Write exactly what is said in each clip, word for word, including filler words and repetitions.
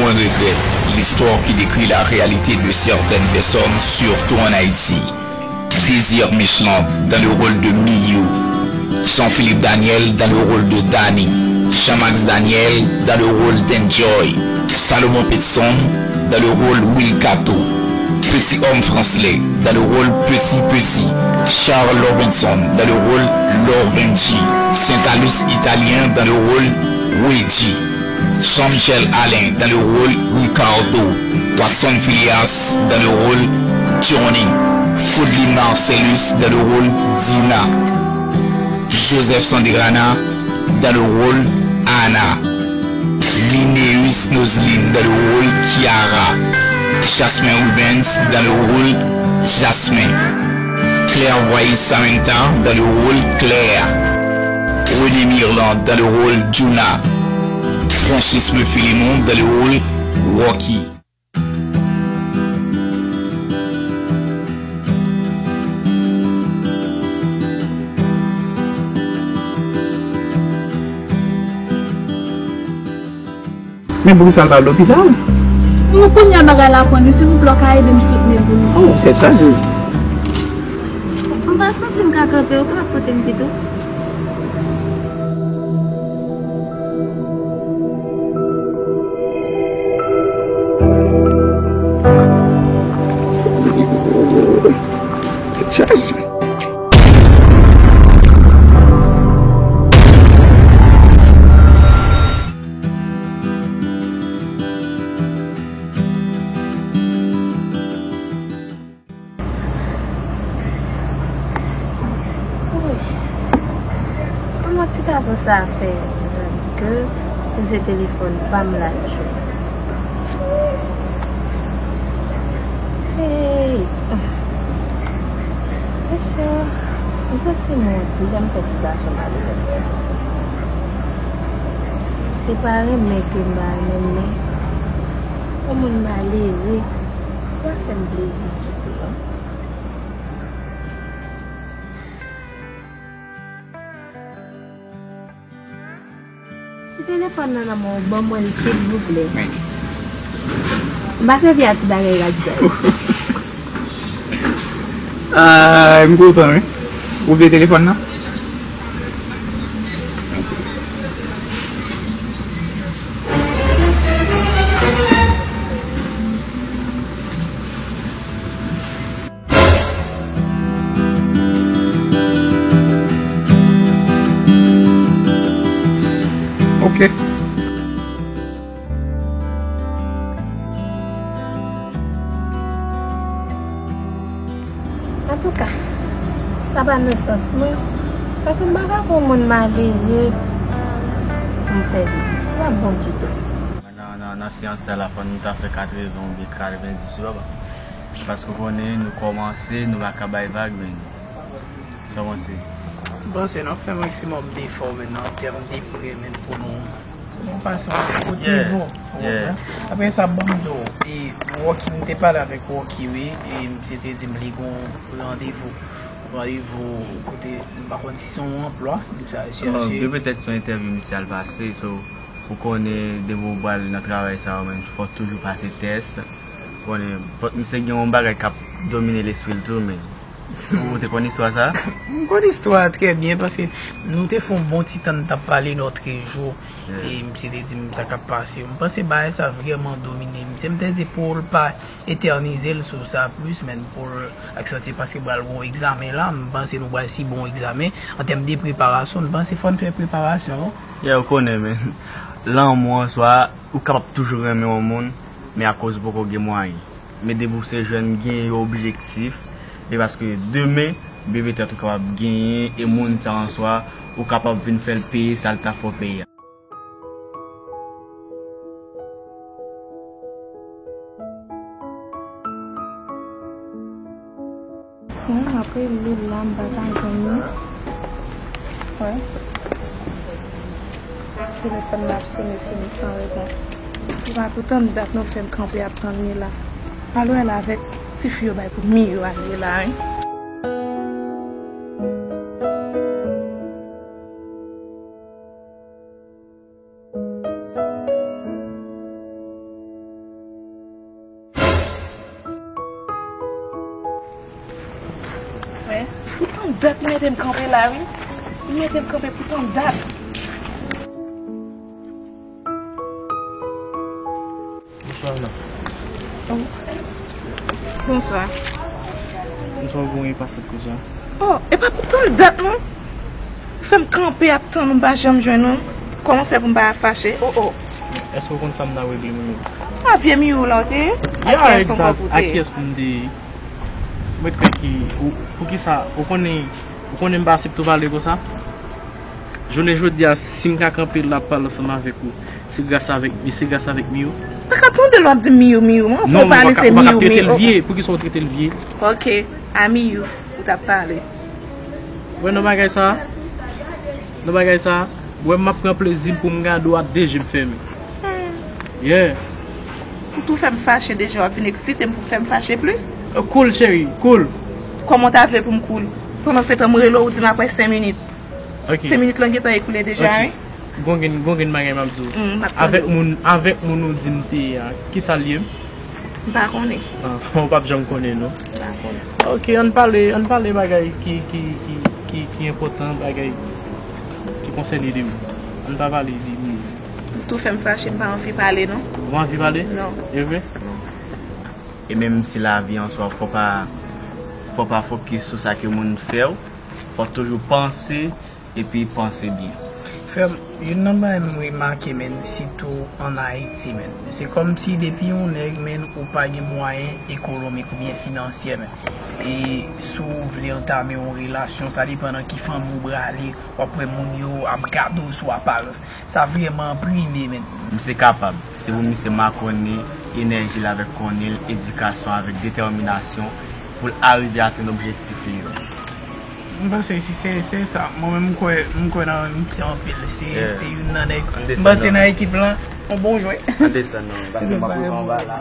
Sans regret, l'histoire qui décrit la réalité de certaines personnes, surtout en Haïti. Désir Michelin dans le rôle de Miyou, Jean-Philippe Daniel dans le rôle de Danny, Jean-Max Daniel dans le rôle d'Enjoy, Salomon Petson dans le rôle Will Kato, Petit Homme Fransley dans le rôle Petit Petit, Charles Lovenson dans le rôle Lovenji, Saint-Alus Italien dans le rôle Luigi. Jean-Michel Alain dans le rôle Ricardo, Watson Phileas dans le rôle Johnny, Foodly Marcellus dans le rôle Dina, Joseph Sandrana dans le rôle Anna, Mineus Noseline dans le rôle Kiara, Jasmin Rubens dans le rôle Jasmin, Claire Voice Samantha dans le rôle Claire, René Mirland dans le rôle Juna, Francisme Philémon dans le rôle Rocky. Men poukisa l pa al lopital? Mwen kounye a bagay la pran nou, silvouplè, w ka ede m soutni pou nou. Oh, tèt chaje. M pa santi m ka kanpe, ou ka pote m pito? Tèt chaje. Woy. Kòman ti gason sa a fè ke poze telefòn pa m la l jwe? Hey! Mesye, m santi m wont wi lè m fè ti gason malere konsa. Se pa renmen ke m pa renmen, men yon moun malere pa fè m plezi ditou non. Si telefòn nan nan men w, ban mwen l silvouplè. M pa sèvi a ti bagay radikal. Ah, m kontan wi. Ou vle telefòn nan? Ok. Antouka, sa pa nan sans mwen. Paske m pa ka pran moun malere pou m fè li. Sa pa bon ditou. Nan, nan, nan syans sa la, fò nou ta fè katreven oubyen katrevenndis wi papa. Paske w konnen, nou kòmanse, nou pa ka bay vag, men sa w panse? M panse n ap fè maksimòm defò, men nan tèm de prè, men pou nou, pou nou pase yon ot nivo, ou konprann? Apre sa, ban m di w, e, Rocky, m te pale avèk Rocky, wi, e misye te di m li gon randevou, randevou kote, m pa konn si se yon anplwa, misye al chèche. Bon, petèt se yon entèvyou misye al pase, so, ou konnen, depi w pral nan travay sa yo, men, fò w toujou pase tès. Ou konnen, misye gen yon bagay k ap domine lespri l tou, men. Ou te konn istwa sa a? M konn istwa a trè byen, paske nou te fè yon bon ti tan n t ap pale lòtrejou, e misye te di m sa k ap pase yo. M panse bagay sa vrèman domine misye. M te di pou l pa etènize l sou sa plis, men pou l aksantye, paske pral gen yon egzamen la, m panse nou pral sibi yon egzamen. An tèm de preparasyon, m panse fò n fè preparasyon. Yeah, ou konnen, men. Lanmou an swa, ou kapab toujou renmen yon moun, men akoz ou poko gen mwayen. Men depi w se jèn, gen yon objektif, e paske demen, men petèt ou kapab genyen, e moun sa an swa, ou kapab vin fè l peye sa l ta fè w peye a. Bon, apre li la, m pa ka jwenn li. Wè. Telefòn nan ap sone, sone san reponn. Li pa tou tann dat nou fè m kanpe ap tann li la. Al wè la avèk ti fi yo bay pou Miyo ale la, wi. Dat li mete m kanpe la, wi. Li mete m kanpe pou tann dat. Bonswa, non. Oh. Bonswa. Bonswa, ou gen yon pasant konsa? Oh, e pa pou tann dat, non. Ou fè m kanpe ap tann ou, m pa janm jwenn ou. Kòman fè pou m pa fache? Oh, oh. Èske ou konn sa m ta regle, moun yo? A, vye Miyou la, ou te ye? Ya, egzat. Ak kiyès ankò pou ou te ye? Ak kiyès pou m te ye? Mwen te kwè ki, ou, poukisa, ou konnen, ou konnen m pa aksepte w pale konsa? Jounen jodi a, si m ka kanpe la ap pale ansanm avèk ou, se gras avèk, se gras avèk Miyou. Pa ka tande l w ap di m Miyou, Miyou. Mwen fè w pale, se Miyou, Miyou. Poukisa w trete l vye? Ok, a Miyou ou t ap pale. Wè nan bagay sa a, nan bagay sa a, wè m ap pran plezi m pou m gade w ak de je m fèmen. Yeah. Ou tou fè m fache deja, w ap vin eksite m pou fè m fache plis? Cool, cheri, cool. Kòman w ta vle pou m cool? Pandan se tan m rele w, ou di m apre senk minit. Ok. Senk minit lan gentan ekoule deja, wi. Gon grenn, gon grenn bagay m ap di w. Mm, m ap tande w. Avèk moun, avèk moun ou di m te ye a, kisa l ye? M pa konnen. Ah, ou p ap janm konnen, non? M pa konnen. Ok, ann pale, ann pale bagay ki, ki, ki, ki, ki enpòtan, bagay ki konsène de m. Ann pa pale de m. Ou tou fè m fache, m pa anvi pale, non. Ou pa anvi pale? Non. E vre? Non. E menm si lavi an swa, fò pa, fò pa fokis sou sa ke moun fè w. Fò toujou panse, epi panse byen. Frè m, youn nan bagay m remake, menn, sitou ann Ayiti, menn, se kòmsi depi yon nèg, menn, ou pa gen mwayen ekonomik oubyen finansyè, menn, e si w vle antame yon relasyon, sa depann nan ki fanmi w prale, w ap wè moun yo ap gade w sou aparans. Sa vrèman enprime, menn. Misye kapab. Se pou misye makònen enèji l avèk konnen l, edikasyon avèk detèminasyon pou l arive atenn objektif li yo. M panse si se, se sa. Mwen menm, m kwè, m kwè nan misye anpil. Se, yeah, se youn nan nèg. M panse nan ekip lan, yon bon jwè. An desann non, paske m ap rive anba la.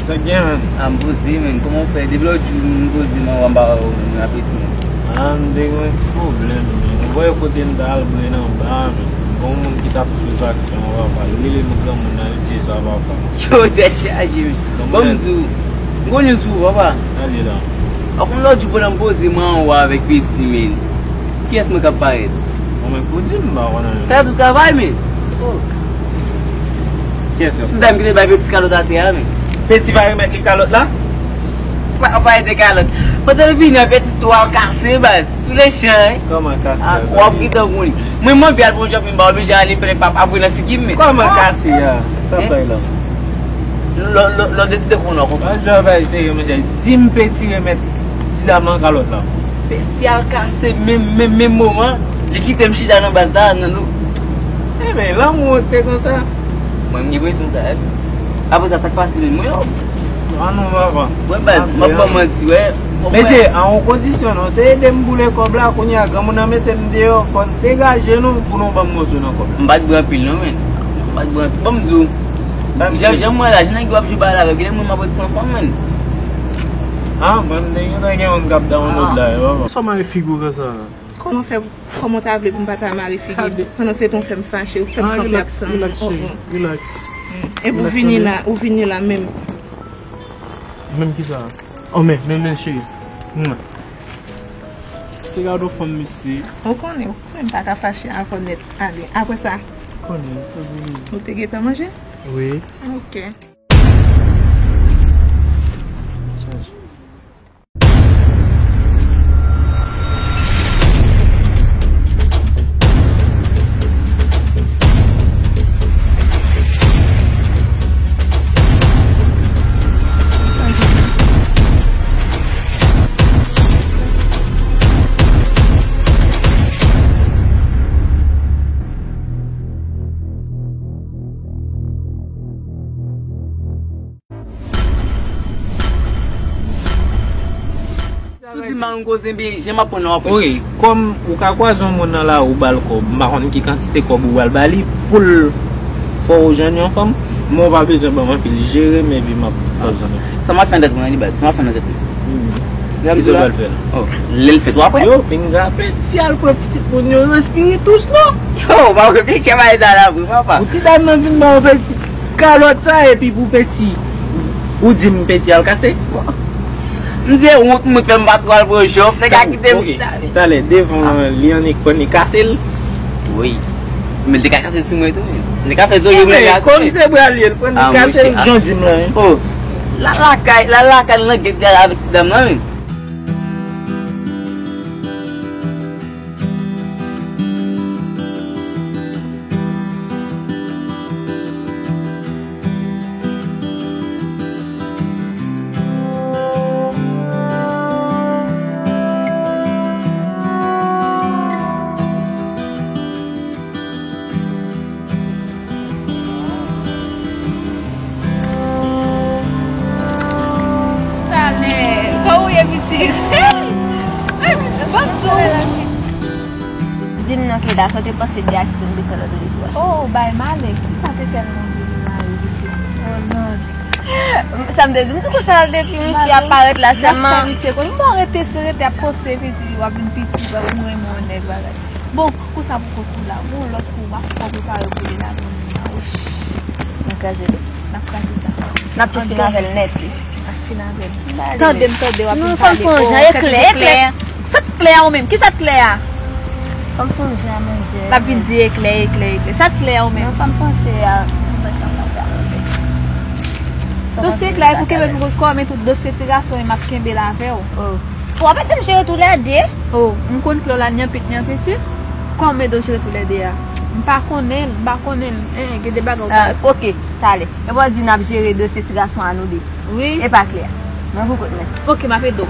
Sa k gen, menn? A, m poze, menn. Kòman w fè? Depi lòt jou, m poze, m anba, m anba, m apeti, menn. A, m te gen yon ti pwoblèm, menn. Ou wè kote m t al, Bren anba, menn. Gon moun ki t ap swiv aksyon an, papa. Li rele m granmoun nan, li di sa, papa. Yo, tèt chaje, menn. Bon, m di w, m gon news pou ou, papa. Ale la. Ou konn lòt jou pandan m poze, m anwo avèk Peti, menn. Kiyès mwen k ap parèt? Bon, men pou di m, m pa konnen. Fè tout travay, men. Oh. Kiyès yo? Ti dam ki te bay Peti kalòt atè a, men. Peti pa remèt li kalòt la? Pa, pa ede kalòt. Pandan l vini an, Peti twa kase, baz. Sou lechan, wi. Kòman kase? A, w ap gentan konnen. Mwen, m anvi al pran yon djòb, men m pa oblije ale, pèlè p ap apre nan figi m, men. Kòman kase a? Sa bay la. Lò, lò, lò deside konnen, w konprann. An travay serye, monchè. Di m Peti remèt ti dam nan kalòt la. Peti al kase menm, menm, menm moman, li kite m chita nan baz la, nan nou. Enben, lanmou an te konsa. Mwen, m gen presyon sa, wi. Apre sa, sa k pase menm, mwen, yo. A non, papa. Mwen, baz, m ap ban manti, wè. Mesye, a yon kondisyon, non. Te ede m boule kòb la, kounye a, granmoun nan mete m deyò, fò n degaje nou pou nou ban m moso nan kòb la. M pa t bwè anpil, non, men. M pa t bwè anpil. Bon, m di w, jan, jan m wè la, jan nèg yo ap jwe bagay la, genlè mwen m ap ret san fanm, men. A, mwen, m te gentan gen youn k ap download la, yo. Sa w mare figi w konsa? Kòman fè, kòman w ta vle pou m pa ta mare figi m? Pandan se tan w fè m fache, ou fè m kanpe ap tann. Relax, relax, cheri, relax. Mm. Epi ou vini la, ou vini la menm. Menm kisa? Oh, men, men, men, cheri. Mwen. Se gade yon fanm, mesye. Ou konnen, ou konnen m pa ka fache avè w nèt. Ale, apre sa. Konnen, ou vini. Ou te gentan manje? Wi. Ok. Ou di m pa konn koze, men jan m ap pran nan w ap pran. Wi, kòm ou ka kwaze yon moun nan lari, ou ba l kòb, m pa konn ki kantite kòb ou pral ba li, full, fò ou jwenn yon fanm, men ou pa bezwen ban m anpil, jere men vi m ap poze nou. Sa m ap fè nan tèt mwen an li baz, sa m ap fè nan tèt mwen. Kisa w pral fè la? Oh, lè l fèt ou apre. Yo, pinga, Peti al pran pitit moun yo, yo espiritus non. Yo, pa reflechi a bagay sa la vre, papa. Pou ti dam nan vin ba w Peti kalòt sa, epi pou Peti, ou di m Peti al kase? M di, e wont mwen fè m pa twò al pran jòf, nèg la kite m chita. Talè, devan li annik pran li kase l. Wi. Men li te ka kase l sou mwen tou, men. Li te ka fè zòrye mwen la. Kòm se bra li, l pran li kase l. Jan di m la, wi. Oh. La lakay, la lakay, nan gèt gade avèk ti dam nan, men. Talè, kòman w ye, pitit? Hey! Hey, ban m di w. Di m non, Keda, sa w te panse de aksyon m te fè lòt jou a? Oh, bay malè. Kisa te fè l nan vi li mare, pitit? Oh, non. Sa m te di, m di konsa depi misye ap parèt la sèlman. Misye konn, bon, rete, se rete ap poste, pitit, w ap vin pitit, w ap vin renmen yon nèg, bagay. Bon, kou sa pou kont ou la. Bon, lòt kou, w ap fò prepare pou li la, bon, nan woch. N ap kraze l. N ap kraze sa. N ap tou fin avè l nèt, wi. N ap fin avè l. Tande m, tande, w ap vin pale. Non, fò n fè yon jan, eklè, eklè. Sa k klè a ou menm? Kisa k klè a? Fò n fè yon jan, manzè. L ap vin di eklè, eklè, eklè. Sa k klè a ou menm? Non, fò n panse a, m panse a, m panse a, manzè. Dosye eklè, pou kenbe m kò, men tout dosye ti gason yo, m ap kenbe l avè w. Oh. W ap ede m jere toulède? Oh, m konn klè w la nyanpit nyanpit wi. Kòman ede w jere toulède a? M pa konnen l, m pa konnen l. En, en, gen de bagay ou pa di. Ah, ok, talè. E w di n ap jere dosye ti gason a nou de. Wi. E pa klè. Mwen pou kont mwen. Ok, m ap ede w.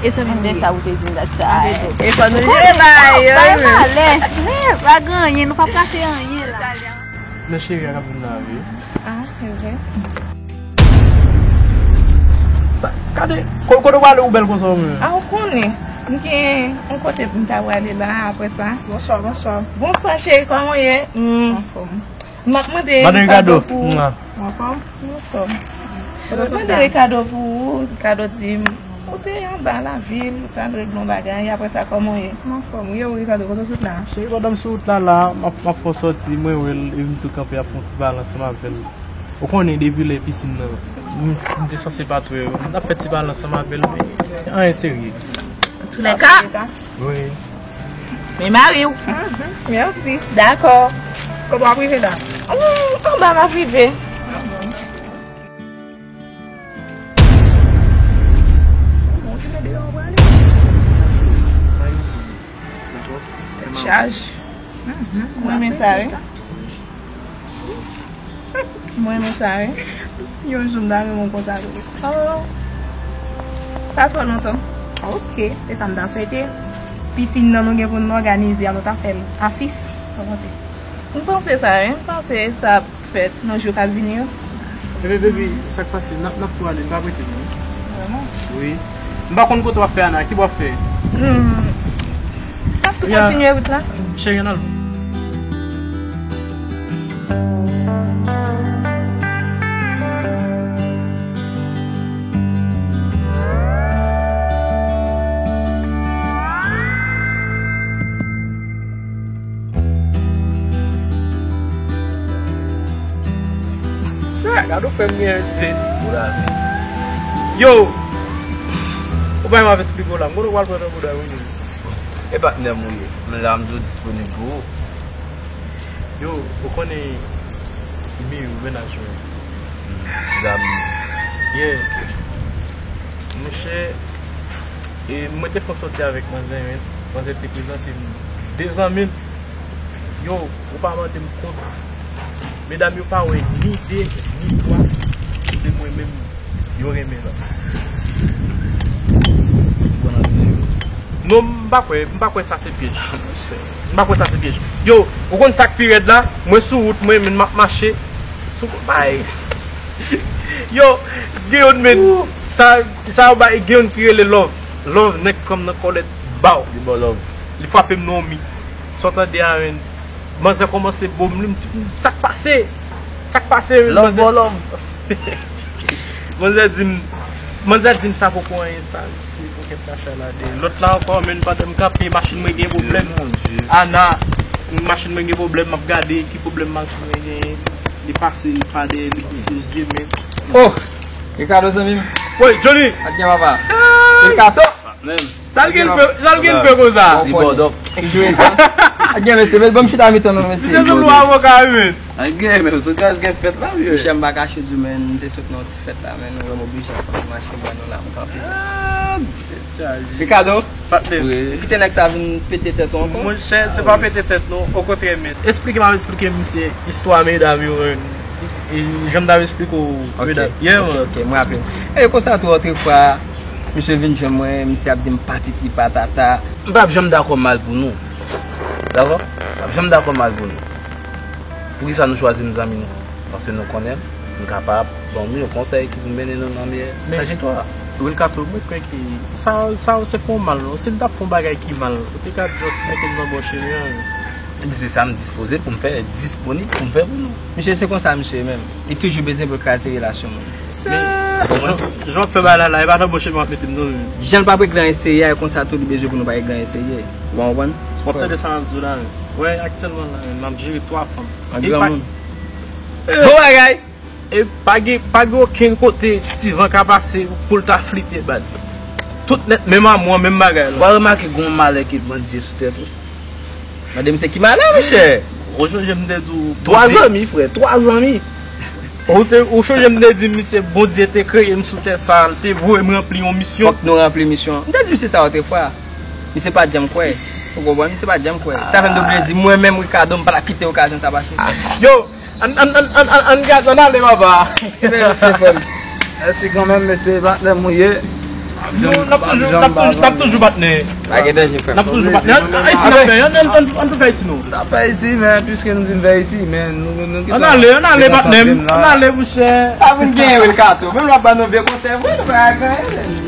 E zanmi m ye. Sa ou te di m dat sa. M ap ede w. E fò nou jere bagay yo, wi. Bay malè. Men, pa gen anyen, nou p ap rate anyen la. Men cheri a k ap vin la, wi. Ah, e vre. Sa, gade, ko-, kote w prale ou bèl konsa ou menm? Ah, ou konnen. M gen yon kote pou m ta prale la, apre sa. Bonswa, bonswa. Bonswa, cheri, kòman w ye? Mm. Anfòm. M ap mande Madan Ricardo pou ou. Mwa. Ou anfòm? Ou anfòm. M ap mande Ricardo pou ou. Ricardo di m, ou te anba lavil, ou t al regle yon bagay, apre sa, kòman w ye? M anfòm, wi, wi, Ricardo, kote w sot la? Cheri, pandan m sou wout la, la, m ap, m ap fè w sòti, mwen wè l, e m tou kanpe ap fè yon ti pale ansanm avè l. Ou konnen depi lè pisin nan, m, m te sanse pa t wè yo. M t ap fè ti pale ansanm avè l, men anyen serye. Antoulèka. Wi. Men mari w. Mhm, mèsi. Dakò. Kote w ap rive la? Hmm, anba m ap rive. Tèt chaj. Mhm, mwen renmen sa, wi. Mwen renmen sa, wi. Yon jou m ta renmen w konsa tou. Oh. Pa twò lontan. Ok, se sa m ta swete. Pisin nan nou gen pou n òganize a, nou ta fè l a sis. Sa w panse? M panse sa, wi. M panse sa ap fèt nan jou k ap vini yo. Ebyen, baby, sa k pase? N ap, n ap tou ale, n p ap rete non. Vrèman? Wi. M pa konn kote w ap fè a, Ana. Ki bò w ap fè? Hmm. N ap tou kontinye wout la. Cheri, ann al. Sa, gade w fè m gen se pou lavi. Yo! Ou bay m ap esplike w la. M konnen w pral pran nan bouda wi. E patnè m ou ye. M la, m tou disponib pou ou. Yo, ou konnen Miyu, mennaj mwen. Ti dam. Yeah. Monchè, e mwen te fè yon sòti avèk manzè, men manzè te prezante m de zanmi l. Yo, ou pa mande m kont. Medam yo pa wè ni de, ni twa. Se mwen menm yo renmen la. Non, m pa kwè, m pa kwè sa se pyèj. M pa kwè sa se pyèj. Yo, ou konn sa k pi rèd la? Mwen sou wout, mwen menm m ap mache. Sou bay. Yo, gen youn men, sa, sa yo bay, gen youn ki rele Love. Love, nèg pran m nan kòlèt, baw. Li ba w love. Li frape m nan yon mi. Sa w tande a, men, manzè kòmanse bo m li, m di, "Sa k pase? Sa k pase, men?" Love, manzè, bo love. Manzè di m, manzè di m sa poko anyen, sa, se pokèt sa fè la de. Lòt la ankò, men pandan m kanpe, machin mwen gen pwoblèm. Mon Dieu. Ana, machin mwen gen pwoblèm, m ap gade ki pwoblèm machin mwen genyen. Li pase, li pa dèyè, li sou zye, men. Oh! Ricardo, zanmi m. Woy, Johnny! Ak gen papa. Hey! Kato! Menm. Sa l gen fè, sa l gen fè konsa? Li bòdòp. Li jwe sa. Ak gen mesye, men bon chita mitan nou mesye. Misye sou lwa avoka wi men. Ak gen men sou gaz gen fèt la wi. Michel m pa kache di men, m te sot nan yon ti fèt la men, nou wè m oblije fòk m mache bwa nou la m kanpe. Ricardo, ou kite nèg sa vin pete tèt ou ankò? Monchè, se pa pete tèt non, okontrè men. Esplike m ap esplike misye istwa medam yo, e, e, jan m t ap esplike w medam. Yeah, man. Ok, ok, mwen raple m. E konsa tou otrefwa, misye vin jwenn mwen, misye ap di m patiti patata. M p ap janm dakò mal pou nou. Dakò? M p ap janm dakò mal pou nou. Poukisa nou chwazi nou zanmi nou? Paske nou konnen m kapab ban nou yon konsèy ki pou mennen nou nan meyè trajektwa. Wilkato, mwen kwè ke sa, sa se pa yon mal non. Si l t ap fè yon bagay ki mal, ou te ka just mete l nan bon chemen an. Epi se sa m dispoze pou m fè, disponib pou m fè pou nou. Misye se konsa misye menm. Li toujou bezwen pou l kraze relasyon moun. Se jan, jan w ap fè bagay la la, e pa nan bon chemen w ap mete m non. Jan l p ap regle anyen serye a, e konsa tou li bezwen pou nou pa regle anyen serye. Ou konprann? W ap tande sa m ap di w la. Wè, aktyèlman la, m ap jere twa fanm. An granmoun. Bon bagay! E pa gen, pa gen okenn kote Steven ka pase pou l ta flite baz. Tout nèt, menm amou an, menm bagay la. W a remake gen yon malè ke Bondye sou tèt ou. Mande misye ki malè, monchè. Ou chonje m te di w. Twa zanmi, frè, twa zanmi. Ou te, ou chonje m te di misye Bondye te kreye m sou tè sa, l te voye m ranpli yon misyon. Fòk nou ranpli misyon an. M te di misye sa otrefwa. Misye pa t janm kwè. Ou konprann? Misye pa t janm kwè. Sa fè m te oblije di, mwen menm, Ricardo, m pa t ap kite okazyon sa pase. Yo! Ann, ann, ann, ann, ann, ann gade, ann ale, papa. Mèsi, frè m. Mèsi kanmenm, mesye, patnè m ou ye. Nou, n ap toujou, n ap toujou, n ap toujou patnè. Pa gen danje, frè m. N ap toujou patnè. Ann, ann, isi n ap fè, ann, ann, ann, ann tou fè isi nou. N ap fè isi, men, piske nou di n fè isi, men nou, nou, nou gen tan. Ann ale, ann ale, patnè m. Ann ale, monchè. Sa vin gen, wi, Kato. Menm lè w ap ba nou vye konsèy, wi, nou pa ka gen anyen.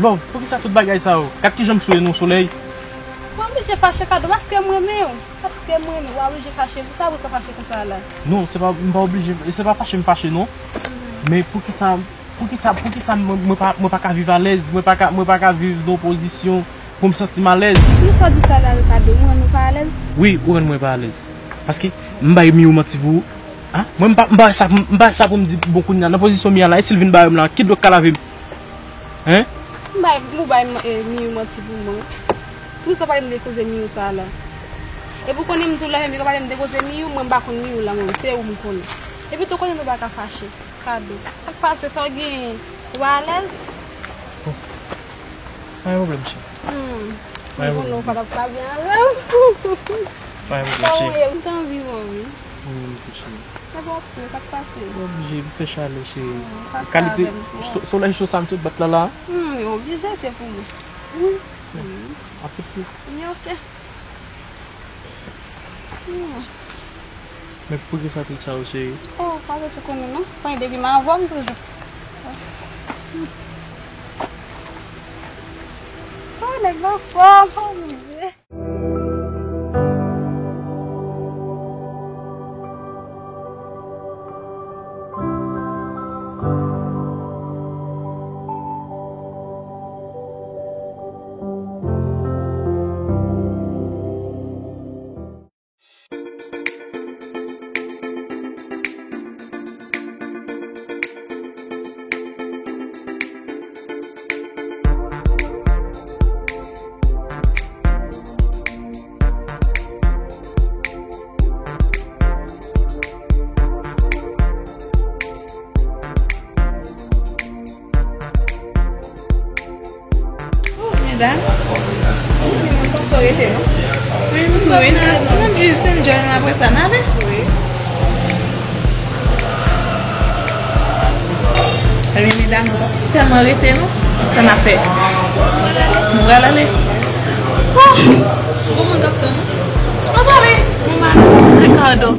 Love, poukisa tout bagay sa yo? Gad kijan m sou e non solèy. Mwen oblije fache Kato paske m renmen w. Paske m renmen w, w oblije fache. Pou sa, pou sa fache konsa la? Non, se pa, m pa oblije, se pa fache m fache non. Men poukisa, poukisa, poukisa mwen, mwen pa, mwen pa ka viv alèz, mwen pa ka, mwen pa ka viv nan yon pozisyon pou m santi m alèz? Poukisa w di sa la, Ricardo? Ou rann mwen pa alèz? Wi, ou rann mwen pa alèz. Paske m bay Miou manti pou ou. A? Mwen m pa, m pa sa, m pa sa pou m di bon kounye a. Nan pozisyon Miou a la, e si l vin bare m la, kidonk ka lave m? Hein? M bay, ou bay, eh, Miou manti pou mwen. Poukisa w pale m de koze Miou sa la? Epi w konnen m tou lè menm, yo pale m de koze Miou, mwen m pa konn Miou la mwen, se ou m konnen. Epi tou konnen nou pa ka fache. Kado. Sa k pase, sa w genyen? Ou alèz? Pa gen pwoblèm, cheri. Hmm. Pa gen pwoblèm. Mwen konnen w pa t ap ka byen avè w. Pa gen pwoblèm, cheri. Kòman w ye? M t anvi wè w, wi. Wi, wi, cheri. Sa k ap fè, sa k pase? Mwen oblije, m fè chalè, cheri. Hmm, pa ka avè m, non. Kalite so-, solèy cho sa m sot bat la la. Hmm, oblije se pou mwen. Hmm. Hmm. Aksepte. Li oke. Hmm. Men poukisa tout sa yo, cheri? Oh, pa bezwen konnen non. Konnen depi m avè w, m toujou. Oh, nèg la fò, oh, mon Dieu. Oh, medam. Wi, m tou, wi, nou, nou jis enjoy nou apre sa, n ale. Wi. Ebyen, medam, nou pa tèlman rete, non. Sa n ap fè? Nou pral ale. Oh! Bon, moun k ap tann nou. Anba, wi. Bon, ba, Ricardo.